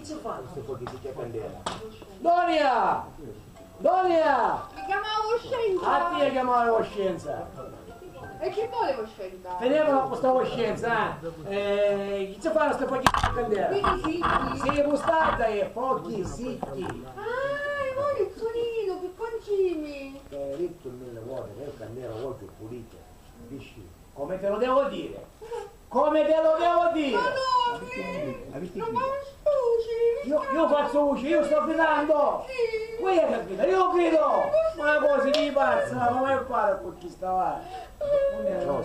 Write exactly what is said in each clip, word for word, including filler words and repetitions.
Chi ci fa stu fogghiu di candela? Donia! Donia! Mi chiamava coscienza! A tia chiamava coscienza! E chi vuole coscienza? Tenevano questa coscienza, eh? Eh, chi ci fa stu fogghiu di candela? Quindi sì, sì. Sì, bustarda e fogghi sicchi. Ah, e vuole il suonino, che concimi? Te l'ho detto mille volte che io candela voglio pulita, capisci? Come te lo devo dire? Come te lo devo dire? Ma no, che... Avete non capito? Io, io faccio voce, io sto gridando. Sì. Voi capito? Io grido. Ma cosa di pazza, ma come fare con chi sta là? No.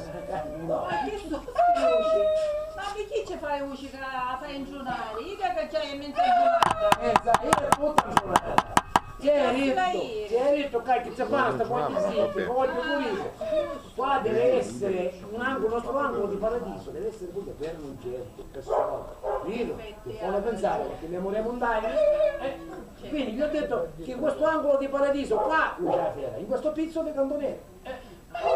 Ma che sto voce? Ma perché ci fai voce che la fai ingiunare? Io che già è mezza giornata. Eh, sa, io è tutta giornata. Chi è detto? Chi è detto che ci fa sta qualche sito? Voglio pulire. Qua deve essere un angolo, il nostro angolo di paradiso deve essere quello per un certo persona. Capito? Non puoi pensare che le mura montane. Eh? Quindi gli ho detto che in questo angolo di paradiso qua non c'è la fiera, in questo pizzo di cantonere. Eh?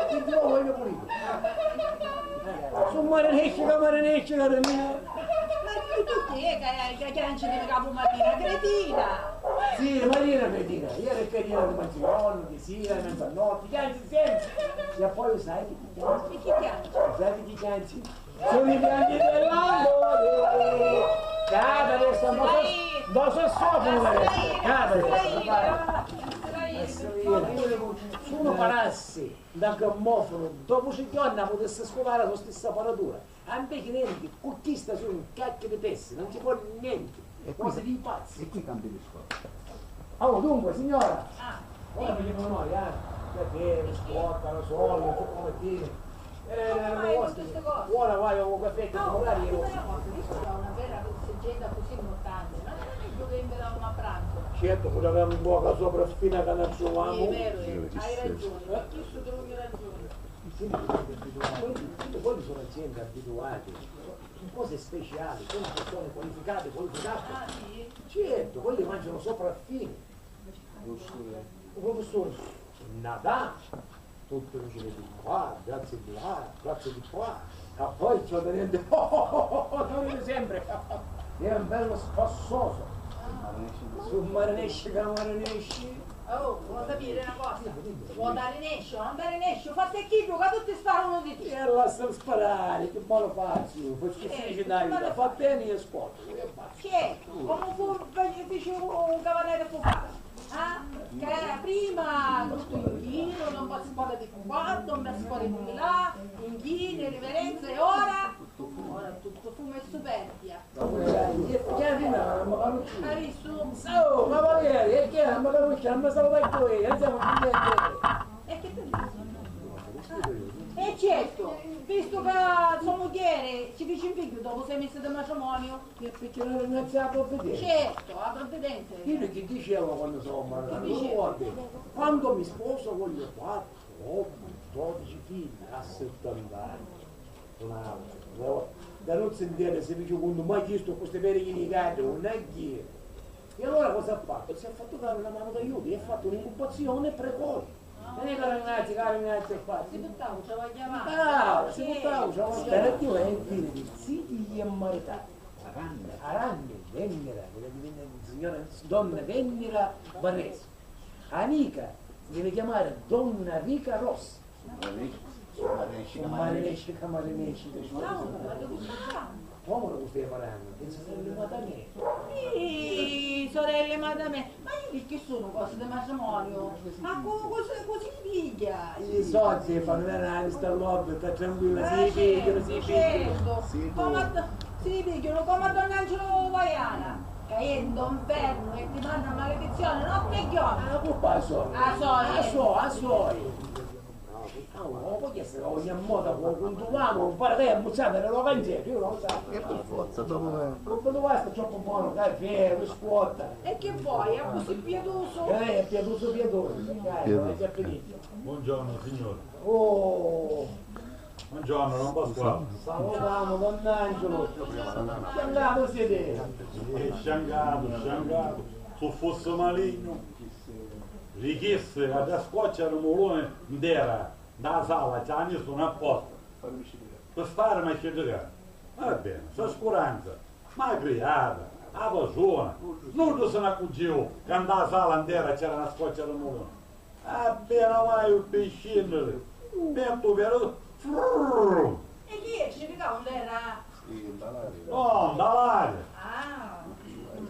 Quindi lo voglio pulito. Eh, su mare nesci, che mare nesci, cara mia. Ma tu, tu chi è che, che chianci di capo mattina, cretina? Sì, Marina cretina, ieri è carina di mezzogiorno, di sera, mezzanotte, chianci sempre. E poi sai chi ti chianci? E chi chianci? Sai chi ti chianci? Sono i bianchi dell'amore. Cata adesso, non so, non so sopra adesso. Cata adesso. Sono parassi da grammofono, dopo sei giorni la potesse scovare la sua stessa paratura. Ah, invece niente, cu chista sono cacchi di pessi, non si può niente. E qui, cose di pazzi. E qui cambi discorso. Oh, dunque, signora, ah, ora vediamo noi, eh. Cafè, biscotta, rosoli, cioccolatini. Eh, ma fai tutte ste cose? Ora vai a un caffè che no, magari io... Una cosa, visto che ho una bella passeggiata così importante, ma non è meglio che invitavamo a pranzo? Certo, pure avevamo un poco sopra fino a che non trovavamo. Sì, è vero, eh, hai ragione, su questo tu hai ragione. Sì, ma quelli, quelli sono aziende abituate, sono cose speciali, sono persone qualificate, qualificate. Ah, sì? Certo, quelli mangiano sopraffini. Giusto, eh. Un professore, Natale, tutto un giro di qua, grazie di là, grazie di qua, e poi c'è da niente, oh, oh, oh, oh, oh, sempre, è un bello spassoso. Su mare nesci, che mare nesci. Oh, vuoi sapere una cosa? Dimmi, dimmi. Vuoi andare in escio? Andare in escio, fatti e chiddu, che tutti sparano di te. E lascia sparare, che male faccio? Faccio schifo, eh, dai, ma fa bene e scuoto, che faccio? Certo, come fu, dice un cavaliere fu fatto. Ah, che prima tutto in giro, non si parla di qua, non si parla di là, in giro, riverenza, e ora? Ora tutto fumo e superbia. Hai visto? Oh, cavaliere, e che è? Ma che non mi salva più, eh, siamo... E che te dico? E certo, visto che sua moglie ci dice in figlio dopo sei mesi di matrimonio. E perché non ringraziare la provvidenza? Certo, la provvidenza. Io che dicevo quando sono marito? Che dicevo? Quando mi sposo voglio quattro, otto, dodici figli a settanta anni. Un'altra, una volta. Da non sentire se dice quando mai visto queste pere che mi cade, non è che. E allora cosa ha fatto? Si è fatto dare una mano d'aiuto e ha fatto un'incubazione precoce. E cara Ignazio, cara Ignazio, ha fatto. Si buttava, ci va a chiamare. Bravo, si buttava, ci va a chiamare. Spera Dio è il fine di ziti e maritati. Aranne, Aranne, Venera, quella di Venera, signora, donna Venera Barreso. Amica, si deve chiamare donna Rica Rossa. Marinesci, marinesci, marinesci. Come lo stai parlando? Che si sono levata me? Sì, sorelle, madame, ma io che sono cose di matrimonio? Ma co-, cosa, cosa si piglia? I soldi fanno l'analisi dall'orbita, tranquilla, si pigliano, si pigliano. Certo, come a, si pigliano come a Don Angelo Vaiana, caiendo inferno e ti manda maledizione notte e giorno. Ah, colpa sua. Ah, sua, ah, sua. Ah, no, poi che se ogni moda con, con tu mano, non pare che è ammucciata nella canzone, io non lo so. Che per forza, dopo che... Con tu basta troppo buono, caffè, biscotta. E che vuoi? È così pietoso? Eh, è pietoso, pietoso, dai, non è che è finito. Buongiorno, signore. Oh. Buongiorno, don Pasquale. Salutiamo, don Angelo. Sciangato siete? Eh, sciangato, sciangato. Se fosse maligno, richiesto a da scoccia un mulone in terra, da sala, ci ha messo una apposta. Per fare una scegliere. Va bene, sta scuranza. Ma criata, A patruna, nuddu si n'accugghiu ca nta la sala ntera c'era na scoccia di muluni. Appena vaiu pi scìnniri, mettu veru, frrrr! E chi è? Ci picau ntera? No, nta l'aria. Ah.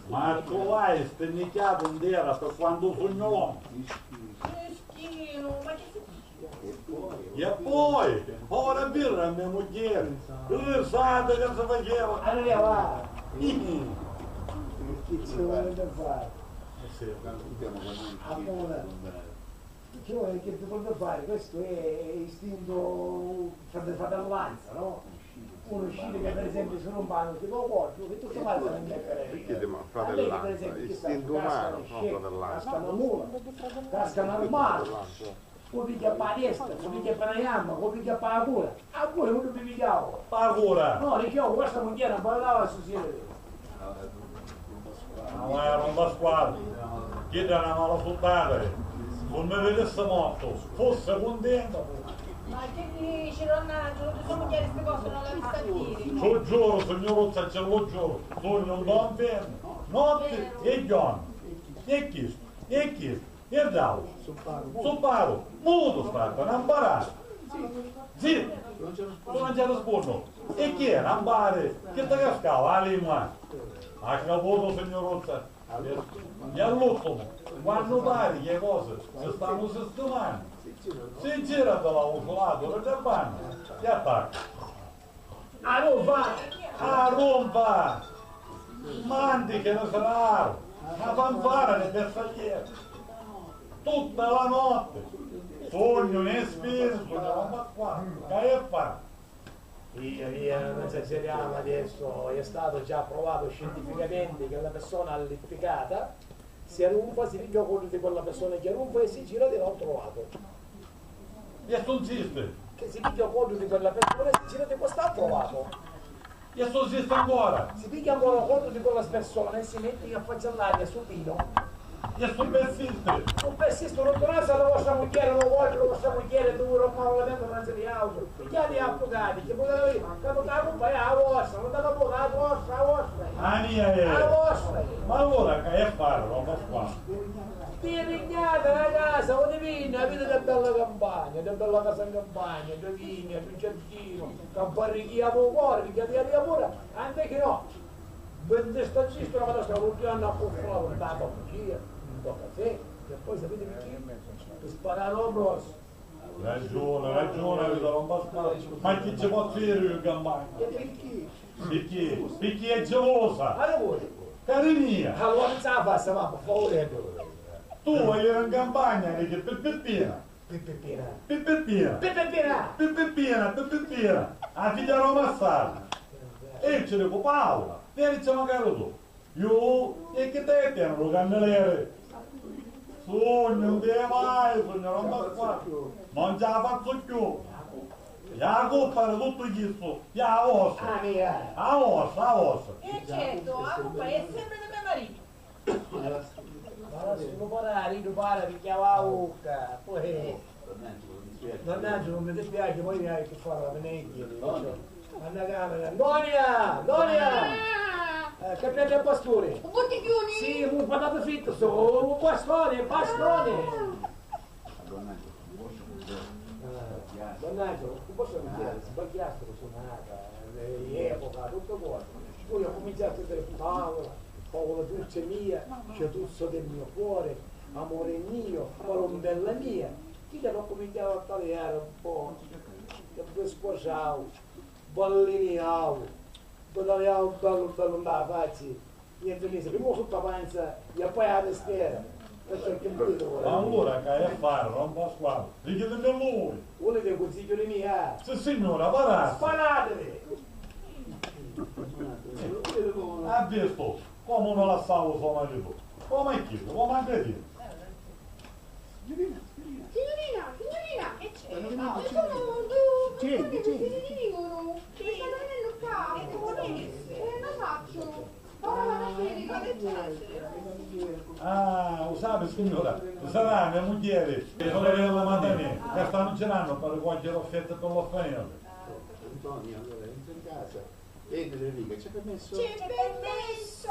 Ma truvai stinnicchiatu ntera pi quantu sugnu longu. Mischinu, ma chi succidi? E poi, ora birra a me mugghieri, lu sante ca si faceva. Allora va. Chi ci vuole da fare? Eh sì. Allora, ci vuole che ti vuole fare, questo è istinto frate-, fratellanza, no? Uno scende che per esempio se non va, non ti lo porto, che tutto quanto non è per. Perché ti ma-, fratellanza, istinto umano, no fratellanza. Casca una mula, casca una mula. Cu pigghia pa destra, cu pigghia pa na jamma, cu pigghia pa cura. A cura uno mi pigghiau. Pa cura? No, dicevo, questa mugghiera ballava su siete. Ma era un Pasquale, chi da na mala suttata, eh. Cu mi vidissi mortu, fussi cuntenta. Ma chi dici, Donnacciu, tu so mugghieri sti cosi non l'hai vista a dire. Lu giuru, signuruzza, ci lu giuru, sugnu un don fermu, notti e giorni. E chistu, e chistu. E dau. Supparu. Supparu. Mutu stata, non parare. Zittu. Tu non ci rispunnu. E chi è? Non pare che ti cascava la lingua. Ha caputo, signuruzza? E all'ultimo, quando pare che le cose si stanno sistemando, si gira da l'altro lato, per il bagno, e attacca. Arrumpa! Arrumpa! Manti che ne sarà! Una fanfara di bersaglieri! Tutta la notte! Sognu né spirito, sognu la qua! Che è fa? Via, via, non esageriamo adesso, è stato già provato scientificamente che la persona allippicata si arrumpa, si pigghia conto di quella persona che arrumpa e si gira di l'altro lato. E tu insisti? Che si pigghia conto di quella persona e si gira di quest'altro lato. E tu insisti ancora? Si pigghia ancora conto di quella persona e si metti a faccia all'aria supino. E tu persisti? Tu persisti, non tornassi alla vostra mugghiera, non voglio la vostra mugghiera, dove non parlo la mente, non si di altro. Pigghiati a avvocati, che poi capitare un paio a vostra, non date a vostra, a vostra. A mia è. A vostra. Ma allora che è fare, non posso fare. Ti rignate la casa, o di vigna, avete da bella campagna, da bella casa in campagna, da vigna, da un giardino, che barrichia a cuore, pigghiati via pure, anche che no. Vendeste a sistra, ma sta routine a cuffare, un tato così, un po' così, e poi sapete perché? Per sparare un rosso. Ragiona, ragiona, vi darò un passaggio. Ma chi ci può dire io in campagna? E perché? Perché? Perché è gelosa. Ma lavori. Cari mia. Allora non ce la faccio, ma per favore. Tu vuoi ir in campagna, dici, per Peppina. Per Peppina. Per Peppina. Per Peppina. Per Peppina, per Peppina. A figlia di Roma Sala. E io ci dico, Paola, vieni, ci magari tu. Iu, e chi te tieni lu cannilieri? Sugnu, un dia mai, sugnu, non mi qua. Non ci la fazzu cchiù. E a cuppa di tuttu chistu, e a vostra. A mia. A vostra, a vostra. E certo, a cuppa è sempre di me marito. Ma si lu para, lu para, picchiava a vucca, poi. Mannaggia, non mi dispiace, poi hai che fare la meneghia. Anna camera. Antonia! Antonia! Eh, che piace il pastore? Un bottiglione? Sì, un patato fritto, so, un bastone, bastone! Ah. Mannaggia, non posso dire, sbagliaste la sonata, l'epoca, tutto quanto. Poi ho cominciato a dire Paola, Paola dolce mia, ciotuzzo del mio cuore, amore mio, colombella mia. Chi che non cominciava a tagliare un po', che poi squasciavo. Balliniau, guadaniau bellu bellu nta la facci, e finisci primu sutta panza e poi a testiera, perciò che vuoi tu? Ma allora che hai a fare, don Pasquale? Richiedimi a lui! Volete consiglio di mia? Sì signora, parate! Sparate! Ha visto? Come non lassavo suo marito? Come è chiesto? Come ha detto? Signorina, signorina. Signorina, signorina! Che c'è? Ci sono due persone che si dicono che stanno venendo qua. E come è? Eh, non faccio. Ora vado a vedere cosa c'è. Ah, lo sa, signora, sarà mia mugghieri, e sorella Madalena, che stanno girando per ricogliere offerte per l'orfanello. Antonio, allora, entra in casa. Vedi, Enrica, c'è permesso? C'è permesso!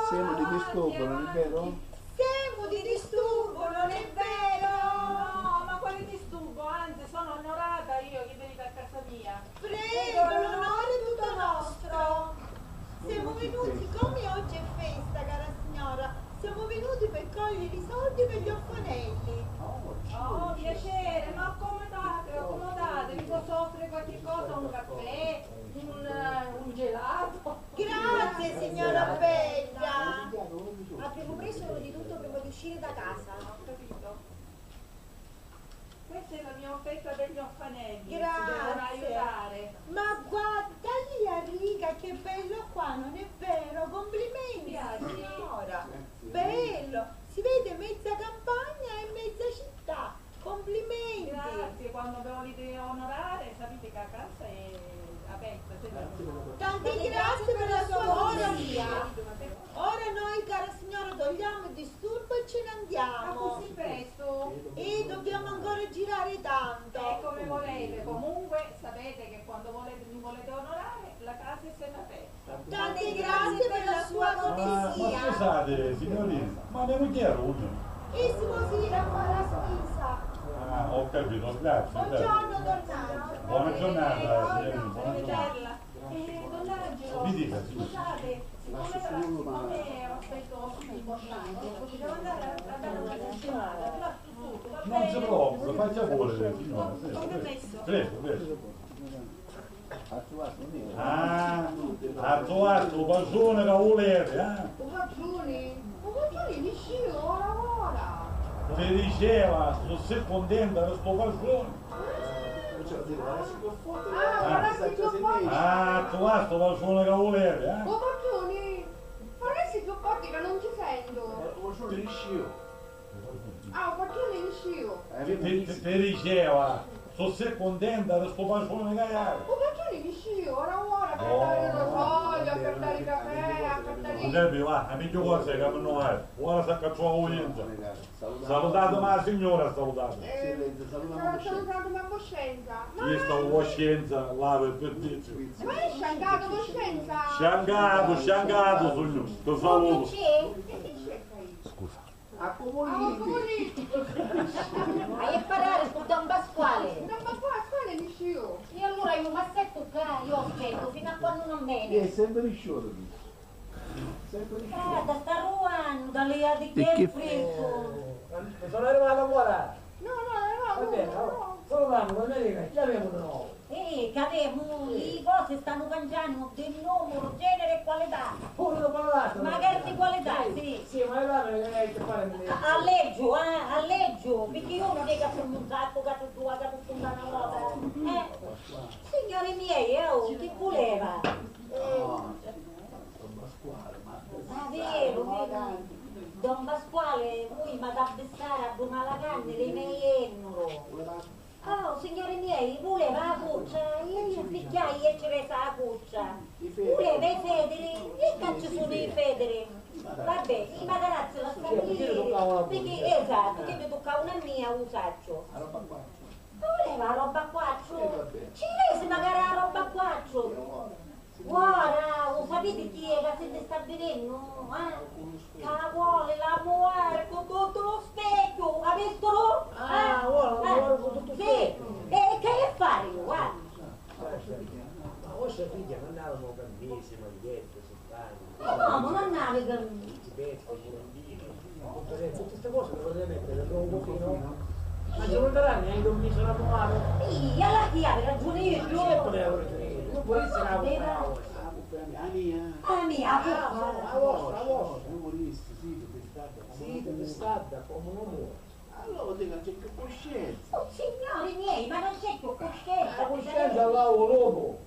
Semu di disturbu, non è vero? Semu di disturbu, non è vero? No, ma quali disturbu? Anzi, sono onorata io che venite a casa mia. Prego, l'onore è tutto nostro. Siamo venuti, siccome oggi è festa, cara signora, siamo venuti per cogliere i soldi per gli orfanelli. Oh, piacere, ma accomodate, accomodate, vi posso offrire qualche cosa, un caffè, un, un gelato? Grazie, signora bella. Abbiamo preso di tutto prima di uscire da casa. Ho capito. Questa è la mia offerta per gli orfanelli, si devono aiutare. Grazie. Ma guarda lì a riga, che bello qua, non è vero? Complimenti, signora. Bello. Si vede mezza campagna e mezza città. Complimenti. Grazie, quando volete onorare, sapete che la casa è aperta, sempre. Tante grazie per la sua cortesia. Ora noi, cara signora, togliamo il disturbo e ce ne andiamo. Ma così presto? E dobbiamo ancora girare tanto. E come volete, comunque sapete che quando volete, mi volete onorare, la casa è sempre aperta. Tante grazie per la sua cortesia. Ma, ma scusate, signorina, ma andiamo chi a Rugno? E si può dire a fare la spesa. Ah, ho capito, grazie. Buongiorno, don Angelo. Buona giornata, signorina, buona giornata. Eh, don Angelo, mi dica, signora. Scusate, siccome, siccome ho spento un po' tanto, devo andare a, a dare una sistemata, arriva tutto, va bene? Non si preoccupi, faccia pure, signora. Prego, prego. Ah, ha trovato un patrone che vuole, eh? Un patrone? Un patrone nisciu ora ora. Ti diceva, se sei contenta di sto patrone. Ah, ora si può fare. Ah, ora si può fare. Ah, ha trovato un patrone che vuole, eh? Un patrone? Ora si più forte che non ci sento. Un patrone nisciu. Ah, u patruni nisciu. Ti, ti, ti, ti diceva, so si cuntenta di stu patruni ca hai. U patruni nisciu, ora ora, a accattari lu rosario, a accattari cafè, a accattari. Giuseppe, va, a megghiu cosa ca mi nu hai. Ora s'accattuva uyenza. Salutatimi a signora, salutatimi. Eh, salutatimi a voscenza. Io sta voscenza, là per, per dirti. Ma è sciancato voscenza? Sciancato, sciancato sugnu, ti saluto. Scusa. A comuniti! Hai a parrari cu Don Pasquale! Don Pasquale nisciu! E allura iu m'assettu ccà, iu aspettu finu a quannu non veni. È sempre nisciutu. Sempre nisciutu. Guarda, sta arruvannu, da li a di chi è friscu. Eh, sono arrivato ancora. No, no, no, no. Va bene, allora, salutiamo, va bene, chiamiamo di nuovo. Eh, capemu, i cosi stannu canciannu di numuru, generi e qualità. Puru qualità. Magari di qualità, sì. Sì, ma allora, eh, che fare? A leggiu, eh, a leggiu, picchì unu dica puru un saccu ca tu dua ca tu na vota. Eh, signori miei, eu chi vuleva? Eh, ah, veru, veru. Don Pasquale, vui m'hatu a bissari a ddu malacanni di me jennuru. Oh, signori miei, vuleva a cuccia, e io sbicchiai e ci resa a cuccia. Vuleva i fediri, e ca ci sunu i fediri? Vabbè, i matarazzi la stabiliri, picchì, esattu, chi mi tuccavanu a mia, u sacciu. Vuleva a robba a quattru? Ci resi magari a robba a quattru. Ora, u sapiti chi è ca si nni sta vidennu, eh? Ca voli la muori cu tuttu lu specchiu, avisturu? Ah, voli la muori cu tuttu lu specchiu. Sì, e, e chi è fari, guarda. Ma vostra figghia non andava mo cammisi, magliette, sottani? No, no, non andava cammisi. Tutti ste cose le potete mettere dentro un cucino. Ma ci vuole anni, hai dormito la pomata? Sì, alla chi aveva ragione io. Certo che avevo ragione io. Non vorresti la pomata. Ah, mia. Ah, mia, ah, a vostra, a vostra. Non vorresti, sì, perché è stata. Sì, perché è stata come un uomo. Allora vuol dire che non c'è più coscienza. Oh, signori miei, ma non c'è più coscienza. La coscienza la ho dopo.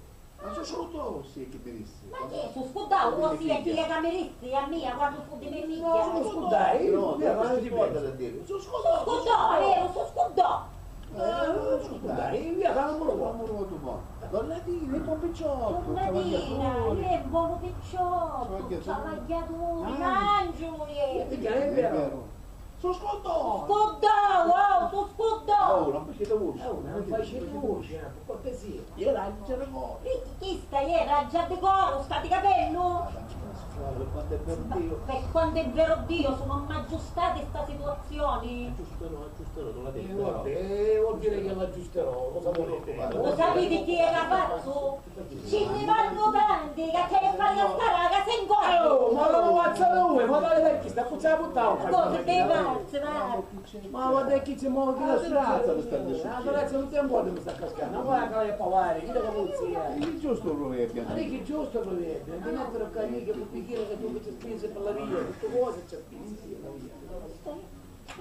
Ma su scudau si chi mi dissi? Ma chi su scudau? Uo si è chija ca mi dissi a mia quannu fu di me figghia? No, su scudai, no, non si può dire. Su scudau, su scudau, veru, su scudau. Eh, su scudai, via, ca non mi lu votu. Donna Dina, è buon picciotto. Donna Dina, è buon picciotto, travagliatore, angiulu è. È vero. Su scudau! Scudau, oh, su scudau! Oh, non facete voce. Oh, non facete voce, eh, per cortesia. Io la leggere cori. Chista era già di coro, stati capennu? Per quanto è vero Dio. Per quanto è vero Dio, si non m'aggiustate sta situazione. Aggiusterò, aggiusterò, non la devi. Eh, vabbè, vuol dire che l'aggiusterò, cosa volete? Lo sapete chi era pazzo? Ci ne vanno tanti che c'è fare la strada che se incontra. Oh, ma non lo ammazza lui, ma dai, dai, chi sta puzzando? Cosa dei pazzi, va? Ma guarda chi ci muove, chi la succhiata. La terrazza non ti vuole, mi sta cascando. Ma guarda che la è pavare, chi la polizia? È giusto il proverbio. Ma che giusto il proverbio? Di mettere un camico per dire che tu che ci spingi per la via, tutto cosa ci spingi per la via.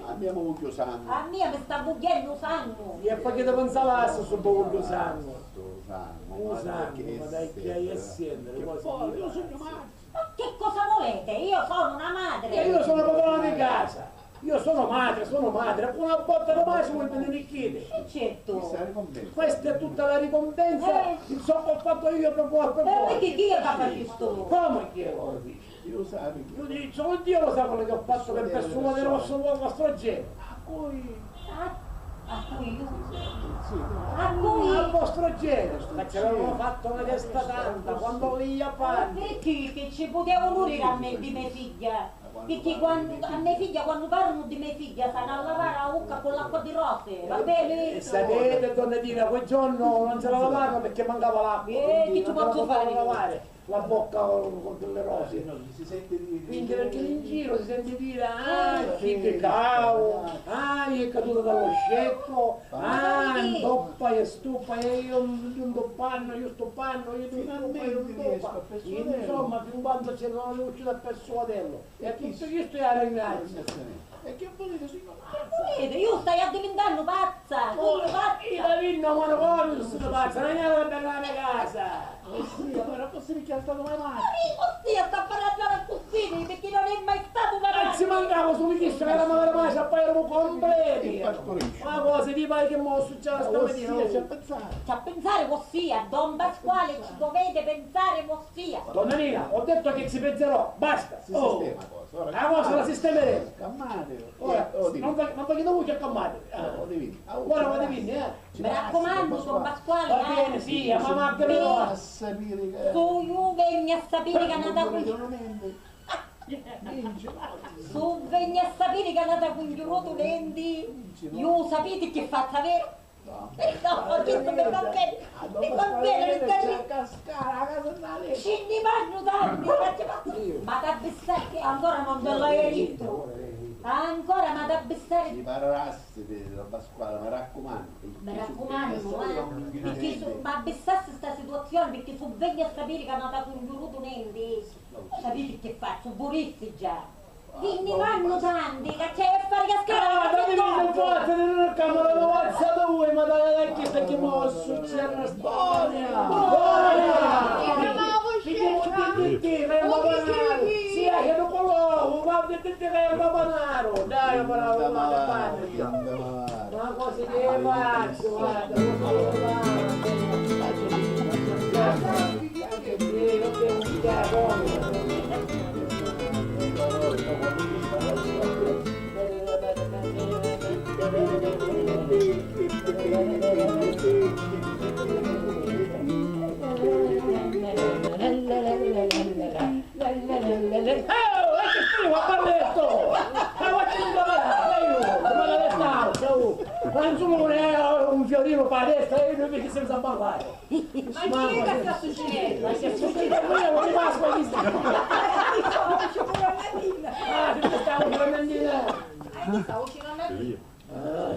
Abbiamo avuto sangue. A mia mi sta bugghiennu u sangu. E poi che devo insalare sto bugghiu sangue? Sto sangue, u sangue, ma dai, che hai a sentire, che poi io sono matto. Ma che cosa volete? Io sono una madre. E io sono padrona di casa. Io sono madre, sono madre. Con una botta di mace voi benedicchite. E certo. Questa è tutta la ricompensa di ciò che ho fatto io per voi, per voi. E perché chi è che ha fatto questo? Come chi è? Io lo sapevo. Io dico, solo Dio lo sa quello che ho fatto per persona del vostro, vostro genere. A cui? A, a cui io? Sì, sì. A cui? Al vostro genere. Ma ci avevano fatto una testa tanta, quando io parlo. Perché che ci poteva morire a me di mia figlia? Perché quando, a mia figlia, quando parlano di mia figlia, stanno a lavare la bocca con l'acqua di rose, va bene? E sapete, donna Dina, quel giorno non ce la lavavano perché mancava l'acqua, eh, quindi che ci posso fare io? Non ce la lavavano lavare la bocca con, con delle rose. Eh, no, si sente dire. Quindi perché in giro si sente dire, ah, chi peccato, ah, è caduto dallo scecco, ah, intoppa e stuppa, e io non sto panno, io sto panno, io non sto panno, io non sto panno. Insomma, fin quando c'è non riuscito a persuaderlo. E tutto questo è la ringrazio. E che volete, signor? Che volete? Io stai addiventando pazza, sono pazza. Io la vinno, ma non voglio essere pazza, non è una bella mia casa. Ossia, però così perché è stato mai male. Ma io ossia sta parlando così, perché non è mai stato una... E ci mancava solo questo, che era una male male, poi eravamo completi. Ma cosa ti pare che mo succede stamattina? Ossia, c'è a pensare. C'è a pensare, ossia, don Pasquale, ci dovete pensare, ossia. Donna Nina, ho detto che ci penserò, basta. Si sistema la cosa, ora. La cosa la sistemeremo. Calmatevi. Ora, non fa, non fa che voi che calmatevi. Ora vado via, eh. Mi raccomando, don Pasquale, va bene, sì, ma va bene. Su, io vegno a sapere che andate qui. Su, vegno a sapere che andate qui, io sapete che faccio, vero? No, questo mi fa bene, mi fa bene, perché ci ne vanno tanti, ma ci fa... Ma t'abbissai che ancora non te l'hai detto. Ancora, ma t'abbissai. Mi parrassi di la Pasquale, mi raccomando. Mi raccomando, eh, perché su, ma abbissassi sta situazione, perché su vegno a sapere che non ti ha congiuruto niente. Sapete che faccio? Vorissi già. Chi ne vanno tanti, che c'è da fare cascare la... Ah, datemi un forza, non camera, non alzate voi, ma dai, dai, che sta che mo succede una storia. Storia! Sì, eh, che non colloco, ma vedete che è un rapanaro. Dai, bravo, male, padre. Ma cosa che faccio, guarda, cosa che faccio. Eh, oh, e che scrivo a balletto? Ma guarda che balletto, ma la resta, oh. Ma insomma, non è un fiorino per la destra, e noi invece senza ballare. Ma chi è che sta succedendo? Ma che succede? Io non rimasto così. Ah, che stavo con la mendina. Ah, io stavo con la mendina. Ah,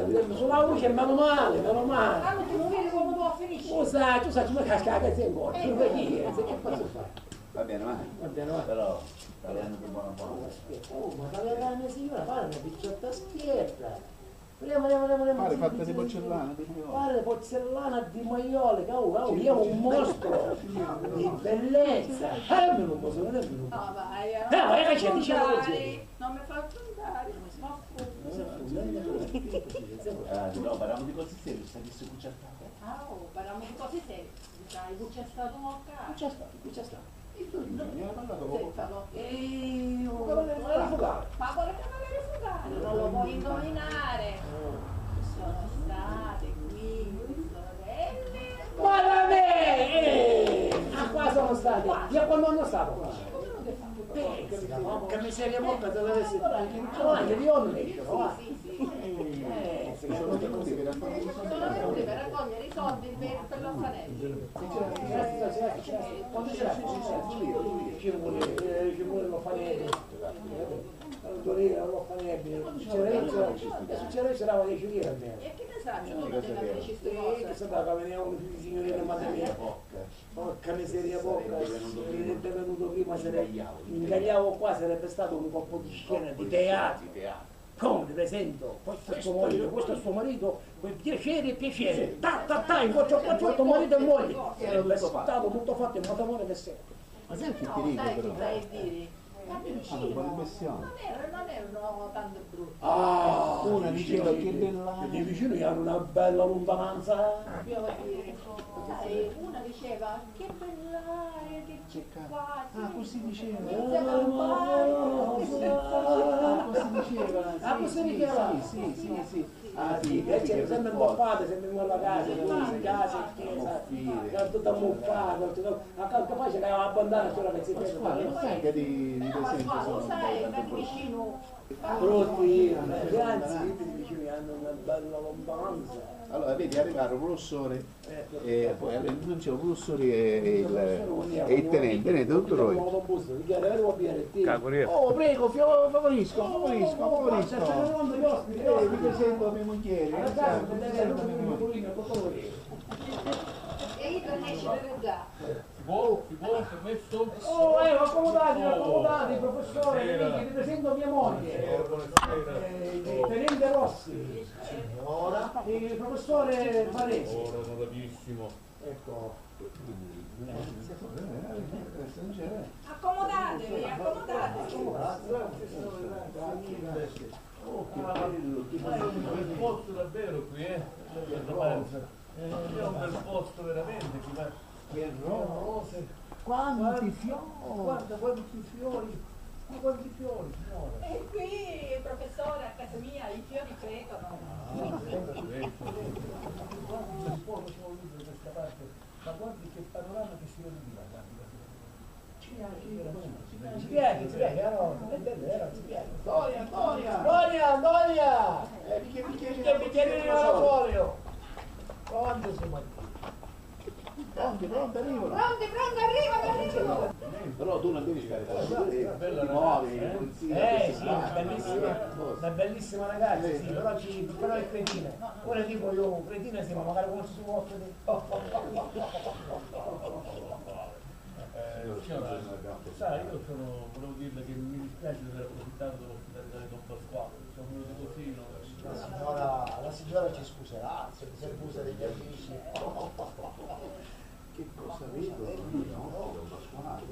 io sulla voce, meno male, meno male. Ah, non ti muovi come tu a finire. Lo sai, tu sai, tu mi casca che sei in corpo. Eh, tu vedi, eh, che posso fare? Va bene, va. Va bene, va. Però, parliamo di buona buona. Oh, ma parla la mia signora, parla, picciotta schierra. Prima, prima, prima, prima. Pare fatta di porcellana, di maiole. Pare porcellana di maiole, cavolo, cavolo, io un mostro di bellezza. Eh, mi non posso, non è venuto. No, vai, eh, ma che c'è, dice la voce. Non mi faccio andare, ma scusa. Eh, no, parliamo di cose serie, sta di sto cucciartato. Ah, oh, parliamo di cose serie. Dai, chi c'è stato mo ccà? Chi c'è stato? Chi c'è stato? Chi c'è stato? Sentalo. Ehi, un cavaliere fugale. Ma quale cavaliere fugale? Non lo vuoi indovinare? Sono state qui le sorelle. Ma da me! Eh, ah, qua sono state. Io quando non stavo qua. Porca miseria, porca miseria, porca, se l'avessi. Avanti, di onde esce, va. Eh, sì, sì. Sono venuti per raccogliere i soldi per, per l'orfanello. Quando c'era, ci vuole, eh, ci vuole l'orfanello. Antonino, l'orfanello. Succedeva, succedeva, c'era dieci lire a me. E che ne sa, ci vuole che ne avrei. Eh, che sapeva che veniva un signorino, madre mia. Porca miseria, porca, se sarebbe venuto prima, se ne ingagliavo qua, sarebbe stato un colpo di scena di teatro. Come ti presento? Questo è suo marito, questo è suo marito, con piacere e piacere. Ta, ta, ta, in quattro, quattro, marito e moglie. Sarebbe stato tutto fatto in matrimonio per sempre. Ma sai che pericolo però? Capisci? Ah, non vale missione. Non era, non erano tanto brutti. Ah, una diceva che bella. Di vicino hanno una bella lontananza. Io, sai, una diceva che bell'aria che c'è qua. Ah, così diceva. Senza campare. Ah, così diceva. Ah, così diceva. Sì, sì, sì, sì. Ah, sì, invece sempre intoppate, sempre in la casa, in casa, in chiesa, tutto ammuffato, tutto, ma ca-, capace che abbandona solo che si ferma. Ma sai che di, di Pasquale, lo sai, tanto vicino. Però sì, anzi, io ti dicevo, hanno una bella lontananza. Allora, vedi, arriva il professore e poi non c'è il professore e il, e il tenente, ne tutto noi. Oh, prego, fio-, favorisco, favorisco, favorisco. Eh, mi presento a mia moglie, mi presento a mia moglie. E io per me ci deve dare. Si può? Si può? Permesso? Oh, eh, accomodati, accomodati, professore, buonasera. Venite, vi presento mia moglie. Buonasera, buonasera. Eh, il tenente Rossi. Signora. E il professore Baresi. Ora, onoratissimo. Ecco. Accomodatevi, accomodatevi. Oh, che bello, che bello. È un bel posto davvero qui, eh? Eh, è un bel posto veramente, qui, ma che rose. Quanti fiori! Guarda quanti fiori, ma quanti fiori, signora! E qui, professore, a casa mia i fiori crescono. Ah, ecco, ecco. Guarda un po', facciamo vedere questa parte. Ma guardi che panorama che si vede di là, guardi, guardi, guardi. Ci piace veramente, ci piace. Ci piace, ci piace, allora, è vero, ci piace. Antonia, Antonia! Antonia, Antonia! Eh, bicchieri, bicchieri, bicchieri di folio. Quando siamo arrivati? Pronti, pronti, arrivano. Pronti, pronti, arrivano, arrivano. Però tu non devi stare qua, tu devi, ti muovi, eh? Pulizia, eh, sì, una bellissima, una bellissima ragazza, sì, però ci, però è cretina. Ora dico io, cretina sì, ma magari con il suo occhio di Eh, signora, sa, io sono, volevo dirle che mi dispiace di aver approfittato dell'ospitalità di don Pasquale, sono venuto così, no? La signora, la signora ci scuserà se, se scusa degli amici. Che cosa vedo? Don Pasquale.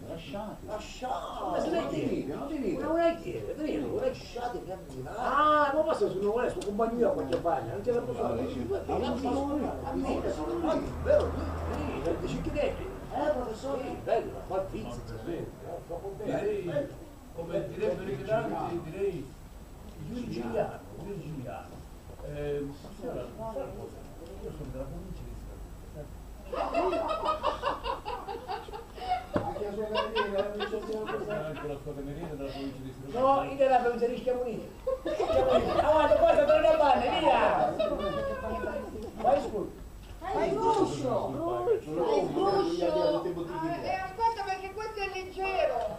Lasciate. Lasciate. Ma non venire, non venire. Ma non è che, venire, non è che. Lasciate camminare. Ah, ma basta se non vuole sto compagno a qualche bagno, non ce la posso fare. Ma non sono io, non sono io. Vero, sì, dici che devi. Eh, professore? Sì, bello, ma fa pizza, sì. Fa con te. Come direbbero i grandi, direi virgiliano, virgiliano. Eh, signora, sa una cosa? Io sono della provincia di Siracusa, sa? Anche la sua cameriera, eh, non c'è solo questa. Anche la sua cameriera della provincia di Siracusa? No, io della provincia di Schiamunini. Schiamunini. Avanti, passa, torna a banda, via! Vai, scusa. Hai sgruscio! Hai sgruscio! Ah, e aspetta, perché questo è leggero!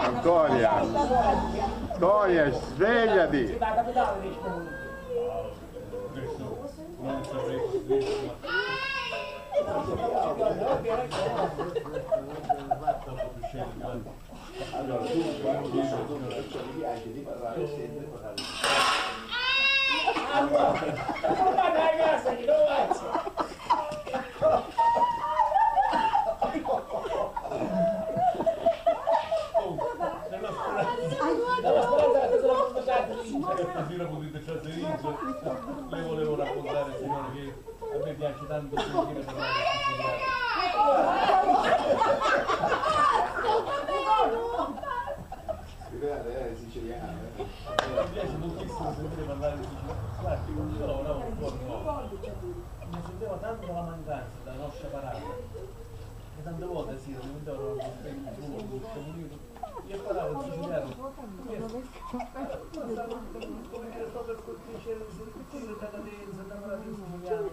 Antonia! Antonia, svegliati! Allora, tu, quando dici che mi piace di parlare, sempre parlare. Allora, ma guarda la casa che non faccio. Oh, nella speranza, nella speranza che questa sera potete trasferirvi, le volevo raccontare, signore, che a me piace tanto sentire parlare di siciliano. Grande, eh, sì, c'è Sciaparata. E tante volte sì, diventava un rispetto solo con sto pulito. Io parlavo di Siciliano. Questo. Ma sta brutto, brutto, come dire, sto per scortecciare, perché io da cadenza, da paradiso siciliano,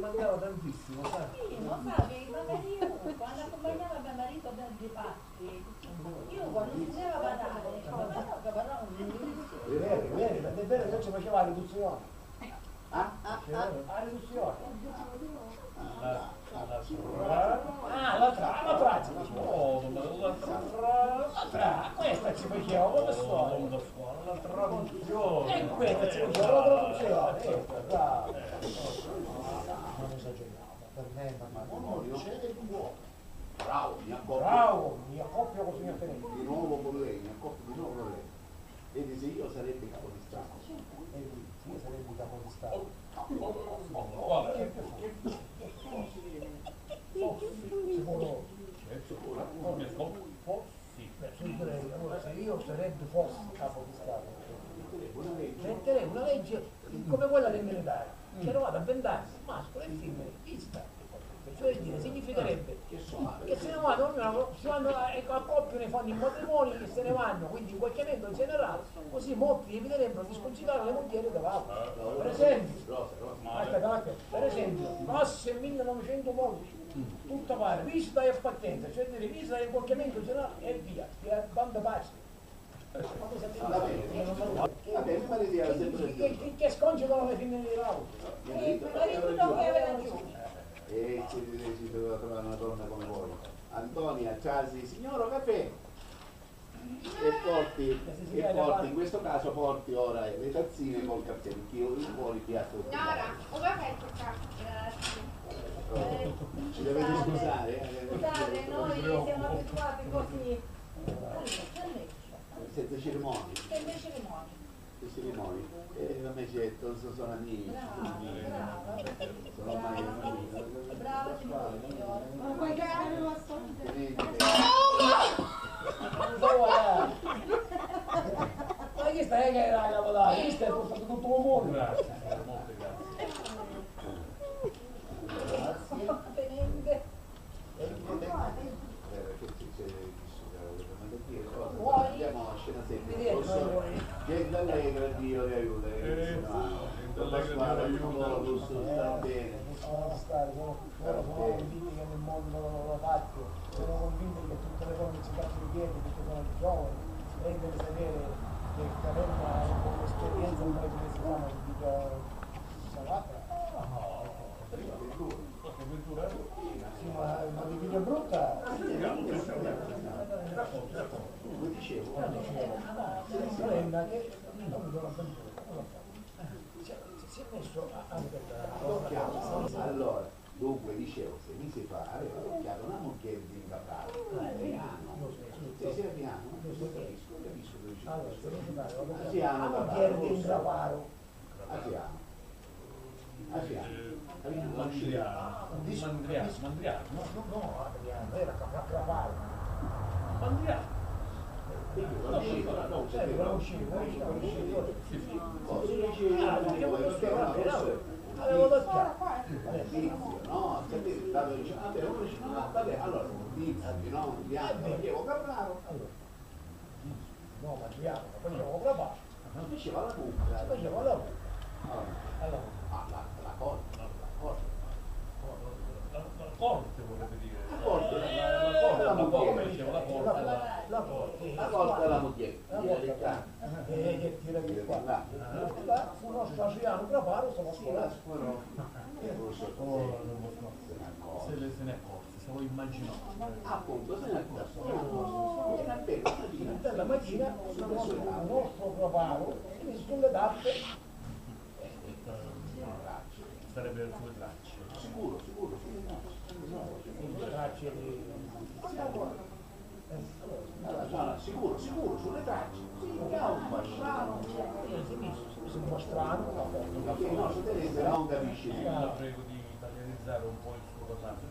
mancava tantissimo, sa? Sì, lo sa che magari io, quando accompagnavo mio marito per dei fatti, io quando si doveva parlare, ma no, che parlavo in inglese. È vero, è vero, ma è vero che ci faceva la riduzione. Ah, ah, ah. La riduzione. La, la tra. Ah, la tra, la tra, ci dice. Oh, ma la tra. La tra, questa ci faceva, come suona? La traduzione. E questa ci faceva la traduzione. Ecco, bravo. Ma non esageriamo, per me, per me. Uno riceve due. Bravo, mi accoppio. Bravo, mi accoppio col signor Tenente. Di nuovo con lei, mi accoppio di nuovo con lei. Vedi, se io sarebbe capo di Stato. E lui, se io sarebbe capo di Stato. Oh, oh, oh, oh, guarda. Che, che, che, forse, secondo voi? Certo, ora, ora mi ascolto. Forse, sì. Beh, se io, allora, se io sarebbe forse capo di Stato, metterei una legge come quella dei militari, che hanno vado a vent'anni, mascolo e femmina, vista. Cioè dire, significherebbe che se ne vanno, ognuno, si vanno a, ecco, accoppiano e fanno i matrimoni e se ne vanno, quindi in qualche modo generale, così molti eviterebbero di sconsiderare le mogliere dell'altro. Per esempio, aspetta, aspetta, per esempio, nasce in millenovecento molto, tutto pare, visita e appartenenza, cioè dire visita e in qualche modo generale e via, via, banda pace. Vabbè, vabbè, mi pare di aver sempre ragione. Che, che, che sconce con le femmine di Raul. Mio marito, mio marito aveva ragione. E se, se, se doveva trovare una donna come voi. Antonia, trasi, signora, caffè. E porti, e porti, in questo caso porti ora le tazzine col caffè, perché io, io fuori piatto. Signora, come fai a toccare? Grazie. Eh, ci dovete scusare, eh. Scusate, noi siamo abituati così. Allora, permesso. Senza cerimonie. Senza cerimonie. Senza cerimonie. Eh, non mi certo, sono amici. Bravo, bravo. Sono ormai amici. Bravo, signor. Ma vuoi che avevo assolutamente. Ma questa è che era la volata, questa è tutto il mondo. Grazie, signor, molto grazie. Grazie. Vero che ci c'è chi suca le domande qui e cose, però andiamo a scena semplice. Rosso, gente allegra, Dio ti aiuta, che dice no. Gente allegra, Dio ti aiuta. Rosso, sta bene. Ora sono, ora sono convinti che nel mondo non lo faccio, sono convinti che tutte le donne ci faccio i piedi perché sono giovani, e deve sapere che Caterina ha un po' di esperienza, un po' di esperienza, ma dico, salata. Qualche avventura bruttina. Sì, ma, ma di figlio brutta. Racconta, racconta. Come dicevo, quando c'era una sorella che non lo so, si è, si è messo a, a, a... Allora, dunque, dicevo, sei mesi fa aveva adoppiato una moglie di un capraro, Adriano. Sì, sì, Adriano, lo capisco, capisco che dice. Allora, sei mesi fa aveva adoppiato una moglie di un capraro. Adriano. Adriano. Capito? Mandriano. Dis-, Mandriano, dis-, Mandriano. No, no, no, Adriano, era Capra-, Craparo. Mandriano. Io lo conoscevo, no, lo conoscevo, lo conoscevo. Sì, sì. Ah, perché lo conoscevo, era, era, l'avevo detto. Tizio, no? Capito? Dato dice, vabbè, uno dice, no, vabbè, allora, Tizio, no? Andriano, Diego Capraro. Allora. No, ma Adriano, ma poi c'è la roba. Si faceva la cucca. Si faceva la cucca. Ah. Allora. Ah, la, la corte, la, la corte. La, la, la corte vorrebbe dire. La corte. Eh, la, la, la corte, la corte, la corte, la corte. La corte alla moglie. La corte. Eh, che tira di qua. Là. Là fu nostro Adriano Craparo, se la scuola. Sì, la scuola. Oh, non lo so. Se ne, se ne accorge. Se lo immaginò. Appunto, se ne accorse. Era appena una mattina. Una bella mattina, un nostro, un nostro Craparo, sulle tappe. Sarebbero sulle tracce. Sicuro, sicuro, sulle tracce. Sulle tracce di... Allora, no, no, sicuro, sicuro, sulle tracce. Sì, bravo, bravo. Eh, si è messo, si è messo un po' strano, ma poi... Perché il nostro tenente non capisce. La prego di italianizzare un po' il suo parlato.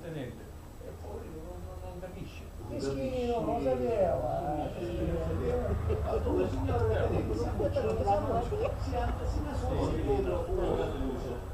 Tenente, e poi non, non, non capisce. Mischino, non sapeva. Ma tu, signore, tenente, si affaccia, si, si nasconde dietro una scusa.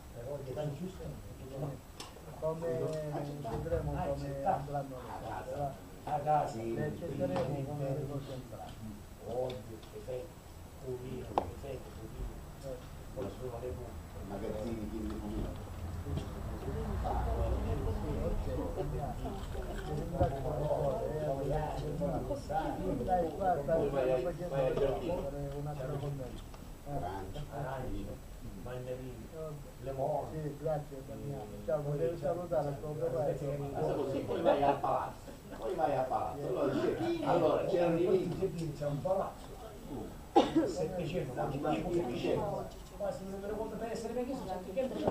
Come vedremo come andranno le cose, va. Le accetteremo come le cose andranno. Ovvio, perfetto. Pulino, perfetto, pulino. Magazini pieni di pulino. Dai, qua, dai, qua, qua, qua, un altro commento. Eh. Arancio. Arancio. Mangiavini, le morti. Sì, grazie, Damiano. Ciao, volevo salutare a tuo papà. Poi vai al palazzo, poi vai al palazzo. Allora, c'è- allora c'erano i venti. C'è un palazzo. Settecento, ma chi dice? Quasi non me lo conto per essere meglio, sono settecento. Un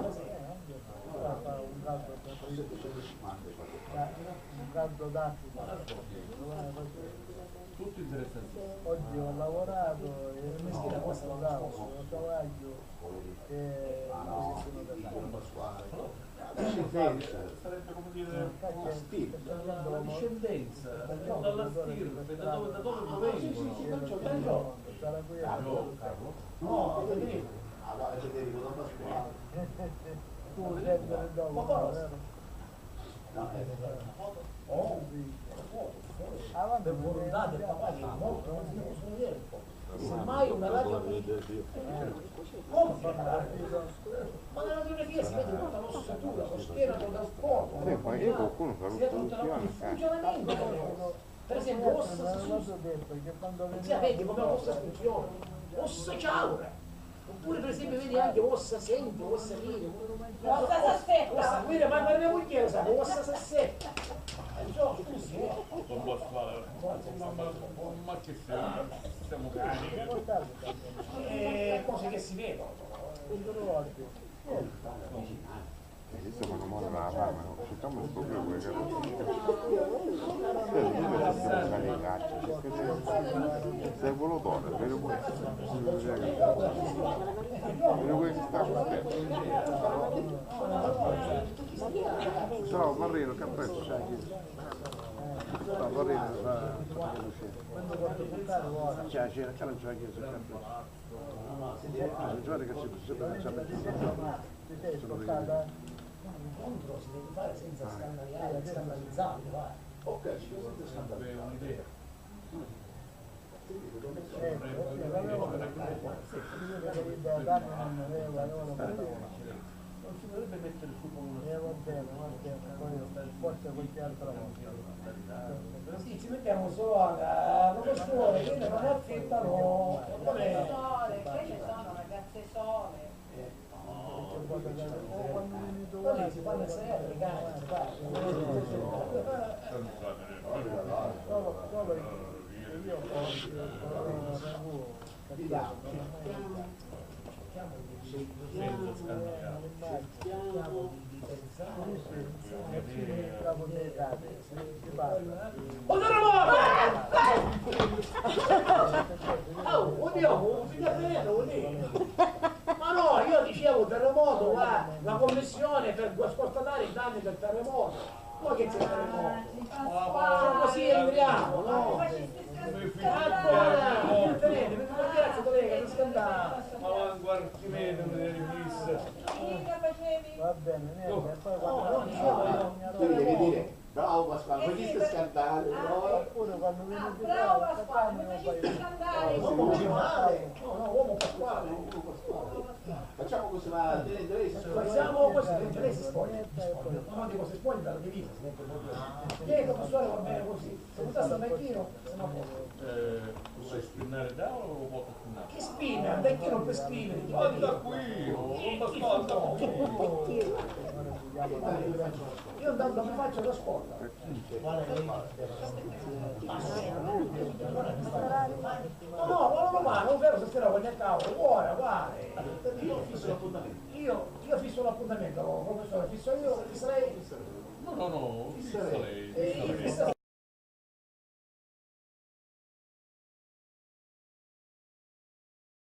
caldo d'acqua. Tutto interessante. Oggi ho lavorato e ho lavorato, ho travaglio e non esistono da fare. Sarebbe come dire una stirpe. La discendenza, dalla stirpe, da dove, da dove provengono? Carlo, Carlo. No, Federico. Ah, guarda, Federico, da Pasquale. Tu sempre dopo, vero? Per volontà del papà che è morto, non si ne possono vedere. Semmai una radio. Come fa una radio? Ma la radiografia si vede tutta l'ossatura, lo scheletro dal corpo. Sì, ma io qualcuno fa tutto il piano. Funzionamento. Per esempio, ossa si susa. Sì, vedi come ossa funziona. Ossa ciaura. Oppure, per esempio, vedi anche ossa sente, ossa vede. Ossa s'aspetta. Ossa, vedi, ma la mia moglie lo sa, ossa s'aspetta. Eh, insomma, scusi, eh. Non posso fare. Ma, ma, ma che siamo? Siamo cani. Eh, cose che si vedono. Esistono modi per la fama, no? Cerchiamo di scoprire quelle che... Cioè, noi mettiamo una legaccia, se vuole torre, vedi questo. Vedi questo, sta contento. Però Marino, che penso, sai chi? No, Marino, fa... C'è, c'è, c'è la chiesa, c'è. Ah, non c'è che si... L'incontro si deve fare senza scandaliare, scandalizzare, va. Ok, ci sono senza scandalizzare. Non si dovrebbe mettere su come una... Eh, va bene, va bene, poi forse qualche altra volta. Sì, ci mettiamo solo a, a professore, quindi non affittano. Sole, che ci sono ragazze sole? Ma lì si fanno essere legati, si fa. Di là, cerchiamo, cerchiamo di, cerchiamo di pensare. Oh, terremoto! Oh, oddio, un figlio vero, oddio. Ma no, io dicevo terremoto, va, la commissione per sconstatare i danni del terremoto. Ma che c'è terremoto? Sono così, entriamo, no? Allora, niente, niente, mi piace, collega, non scandare. Ma va, guarda, chi vede, non vede, mister. Va bene, niente, e poi quando... No, no, no. Bravo Pasquale, faciste scantare, no? Oppure quando viene... Ah, bravo Pasquale, mi faciste scantare. Uomo Pasquale. No, no, uomo Pasquale, uomo Pasquale. Facciamo così, ma te ne interessa? Facciamo così, te ne interessa, spoglia. No, no, dico, se spoglia dalla divisa, si mette proprio. Diego, Pasquale, va bene così. Se portasse a Martino, siamo a posto. Eh, vuoi spinnare da o vuoi... Che spina? Perché non puoi spinere? Guarda qui, non mi ascolta qui. Io intanto mi faccio da scuola. No, no, no, no, ma non vero, stasera voglio a cavolo, ora, guarda. Io fisso l'appuntamento. Io, io fisso l'appuntamento, professore, fisso io, fisso lei. No, no, no, fissa lei, fissa lei.